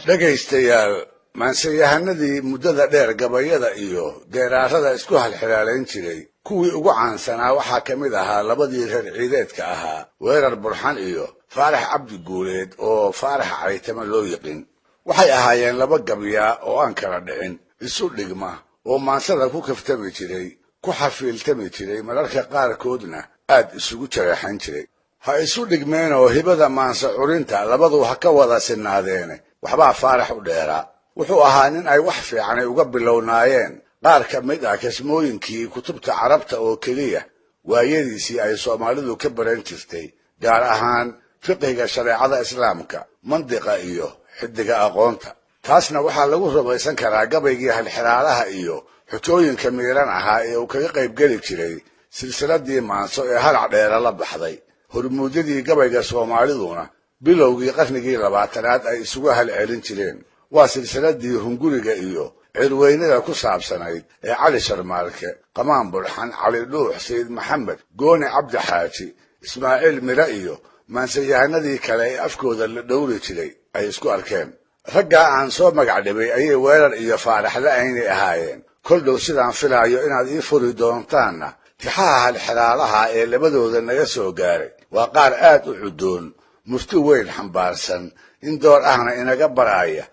Dhegaystayaal, maanseyahanadii muddada dheer gabayada iyo geeraarada isku halxiraalayn jiray kuwii ugu caansanaa waxaa ka mid ahaa labadii reer ciideedka ahaa, Weerar Burxan iyo Faarax Cabdi Guuleed oo Faarax Caytama loo yiqin. Waxay ahaayeen laba gabyaa oo aan kala dhicin, isu dhigma oo maansada ku kaftami jiray, ku xafiiltami jiray, mararka qaarkoodna aad isugu jareexan jiray. Ha isu dhigmeenoo hibada maanse curinta labadu ha ka wada sinaadeene, waxbaa Faarax u dheeraa. Wuxuu ahaa nin ay wax fiicanay uga bilownaayeen qaar ka mid ah kasmooyinkii kutubta Carabta oo keliya waayadiisii ay Soomaalidu ka baran jirtay, gaar ahaan fiqhiga shareecada Islaamka, mandiqa iyo xidiga aqoonta. Taasna waxaa lagu rumaysan karaa gabaygii halxiraalaha iyo xujooyinka miiran ahaa ee uu kaga qaybgeli jiray silsiladii maanso ee Halac Dheere la baxday. Hormuudyadii gabayga Soomaaliduna bilowgii qarnigii 20aad ay isugu halcelin jireen waa silsiladii hunguriga iyo cirweynada ku saabsanayd ee Cali Sharmaarke, Qamaan Bulxan, Cali Dhuux, Sayid Maxamed, Gooni Cabdi Xaaji, Ismaaciil Mire iyo maanseyahanadii kale ee afkooda la dhowri jiray ay isku arkeen. Raggaa aan soo magac dhibay ayay Weerar iyo Faarax la-aynay ahaayeen. Kol dhow sidaan filaayo inaad ii furi doontaanna, tixaha halxiraalaha ee labadooda naga soo gaaray waa qaar aad u cudoon, murti weyn xambaarsan, in door ahna inaga baraaya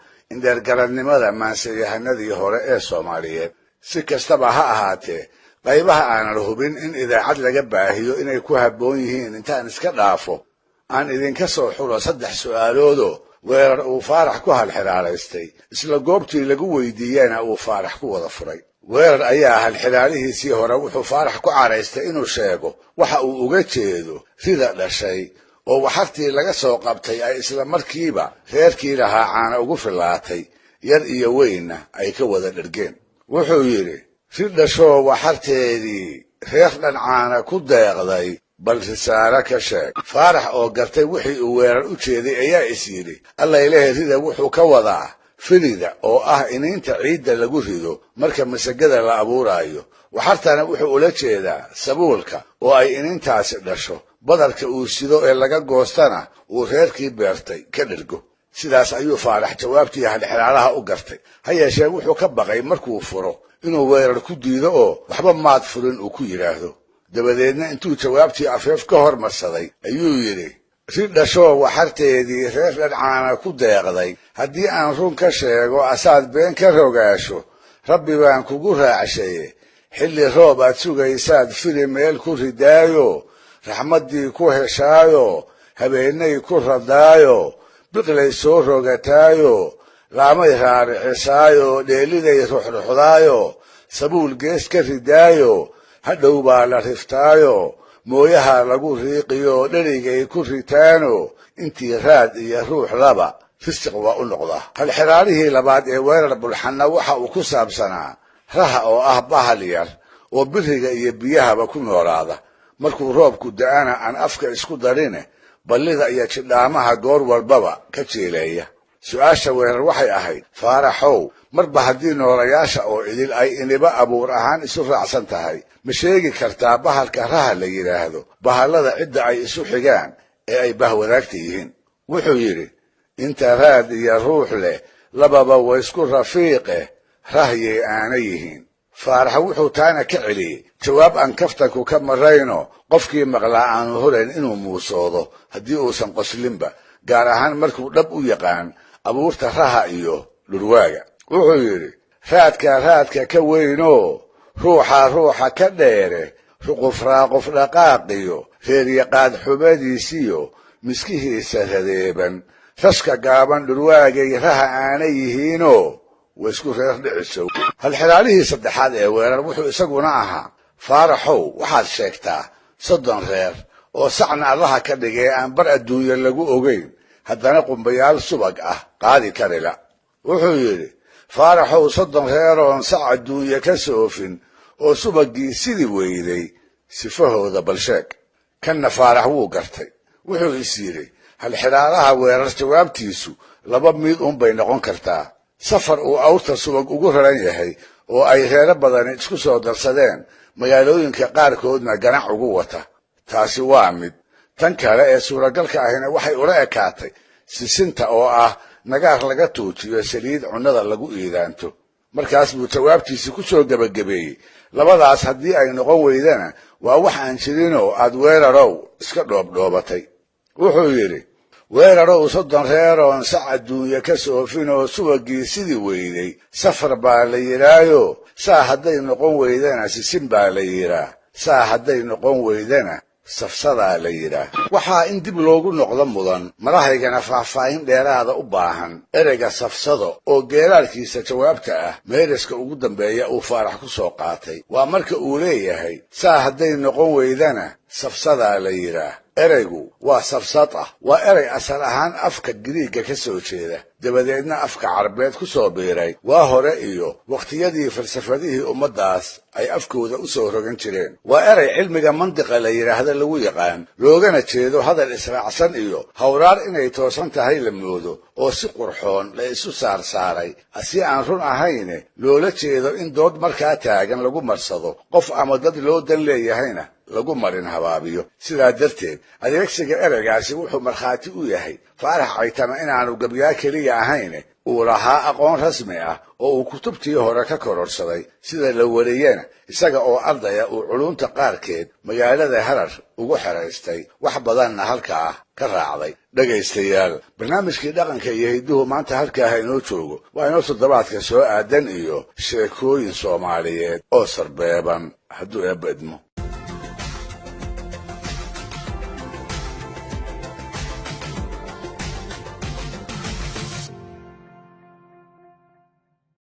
indheergarannimada maanseyahanadii hore ee Soomaaliyeed. Si kastaba ha ahaatee, qaybaha aanan hubin in idaacad laga baahiyo inay ku habboon yihiin intaan iska dhaafo, aan idinka soo xulo saddex su'aaloodoo Weerar uu Faarax ku halxiraalaystay, isla goobtii lagu weydiiyena uu Faarax ku wada furay. Weerar ayaa halxiraalihiisii hore wuxuu Faarax ku caraystay inuu sheego waxa uu uga jeedo rida dhashay oo waxartii laga soo qabtay ay isla markiiba reerkii lahaa caana ugu fillaatay, yar iyo weynna ay ka wada dhergeen. Wuxuu yidhi: "Ri dhashoo waxarteedii reer dhan caana ku deeqday, bal risaalo ka sheeg." Faarax oo gartay wixii uu Weerar u jeeday ayaa is yidhi, "Allaylehe, rida wuxuu ka wadaa firida oo ah iniinta ciidda lagu rido marka masagada la abuuraayo. Waxartana wuxuu ula jeedaa sabuulka oo ay iniintaasi dhasho, badarka uu sido ee laga goostana uu reerkii beertay ka dhergo." Sidaas ayuu Faarax jawaabtii halxiraalaha u gartay. Ha yeeshee, wuxuu ka baqay markuu furo inuu Weerar ku diido oo "Waxba maad furin" uu ku yidhaahdo. Dabadeedna intuu jawaabtii afeef ka hormarsaday ayuu yidhi: "Ri dhashoo waxarteedii reer dhancaana ku deeqday, haddii aan run ka sheego asaad been ka rogaasho, Rabbi baan kugu raacshaye, xilli roob aad sugaysaad fili meel ku ridaayo, raxmaddii ku heshaayo, habeenay ku radaayo, biqlay soo rogataayo, laamay raaricisaayo, dheeliday ruxruxdaayo, sabuul gees ka ridaayo, hadhow baa la riftaayo, mooyaha lagu riiqiyo, dherigay ku ritaano, intii raad iyo ruux laba risiq waa u noqdaa." Halxiraalihii labaad ee Weerar Bulxanna waxa uu ku saabsanaa raha oo ah bahal yar oo biriga iyo biyahaba ku noolaada, markuu roobku da'ana aan afka isku darine ballida iyo jidhaamaha goor walbaba ka jeeleeya. Su-aasha Weerar waxay ahayd: "Faaraxow, marba haddii noolayaasha oo idil ay iniba abuur ahaan isu raacsan tahay, ma sheegi kartaa bahalka raha la yidhaahdo bahallada cidda ay isu xigaan ee ay bahwadaagta yihiin?" Wuxuu yidhi: "Inta raad iyo ruux leh lababa waysku rafiiqe, rahyay aana yihiin." Faarax wuxuu taana ka celiyey jawaab aan kaftanku ka marayno, qofkii maqlaa aanu horayn inuu muusoodo haddii uusan qoslinba, gaar ahaan markuu dhab u yaqaan abuurta raha iyo dhurwaaga. Wuxuu yidhi: "Raadka raadka ka weynoo, ruuxa ruuxa ka dheere, ruqufraaquf dhaqaaqiyo, reeryaqaad xubadiisiyo, miskihiisa radeeban, rashka gaaban dhurwaagay raha aana yihiinoo waysku reer dhicisow." Halxiraalihii saddexaad ee Weerar wuxuu isaguna ahaa: "Faaraxow, waxaad sheegtaa 30 reer oo sacna Allaha ka dhigay aan bar adduunye lagu ogeyn, haddana qumbayaal subag ah qaadi karila." Wuxuu yidhi: "Faaraxow, 30 reer oon sac adduunye ka soofin oo subaggii sidii weyday, sifahooda bal sheeg." Kanna Faarax wuu gartay. Wuxuu is yidhi, halxiraalaha Weerar jawaabtiisu laba mid unbay noqon kartaa: safar uu awrta subag ugu raran yahay oo ay reero badani isku soo darsadeen, magaalooyinka qaarkoodna ganac ugu wata, taasi waa mid. Tan kale ee suuragalka ahina waxay ula ekaatay sisinta oo ah nagaar laga tuujiyo saliid cunnada lagu iidaanto. Markaas buu jawaabtiisii ku soo gebagabeeyey, labadaas haddii ay noqon weydana waa wax aan jirinoo aad weerarow iska dhoobdhoobatay. Wuxuu yidhi, weerarow 30 reeroon sac adduunye ka soofinoo subagii sidii weyday safar baa la yidhaayo, saa hadday noqon weydana sisin baa la yidhaa, saa hadday noqon weydana safsadaa la yidhaah. Waxaa in dib loogu noqdo mudan, marahaygana faahfaahin dheeraada u baahan ereyga safsado oo geeraarkiisa jawaabta ah meeriska ugu dambeeya uu Faarax ku soo qaatay. Waa marka uu leeyahay saa hadday noqon weydana safsadaa la yidhaah. Ereygu waa safsad ah, waa erey asal ahaan afka Giriigga ka soo jeeda, dabadeedna afka Carbeed ku soo biiray waa hore iyo wakhtiyadii falsafadihii ummaddaas ay afkooda u soo rogan jireen. Waa erey cilmiga mandiqa la yidhaahda lagu yaqaan, loogana jeedo hadal israacsan iyo hawraar inay toosan tahay la moodo oo si qurxoon la isu saarsaaray, si aan run ahayne loola jeedo in dood markaa taagan lagu marsado qof ama dad loo dan leeyahayna lagu marin habaabiyo. Sidaa darteed adeegsiga ereygaasi wuxuu markhaati u yahay Faarax Caytama inaanu gabyaa keliya ahayne uu lahaa aqoon rasmi ah oo uu kutubtii hore ka kororsaday. Sida la wariyena isaga oo ardaya uu culunta qaarkeed magaalada Harar ugu xeraystay, wax badanna halkaa ka raacday. Dhegaystayaal, barnaamijkii dhaqanka iyo hidduhu maanta halkaa ha inoo joogo. Waa inoo toddobaadka soo aadan iyo sheekooyin Soomaaliyeed oo sarbeeban hadduu Eebba idmo.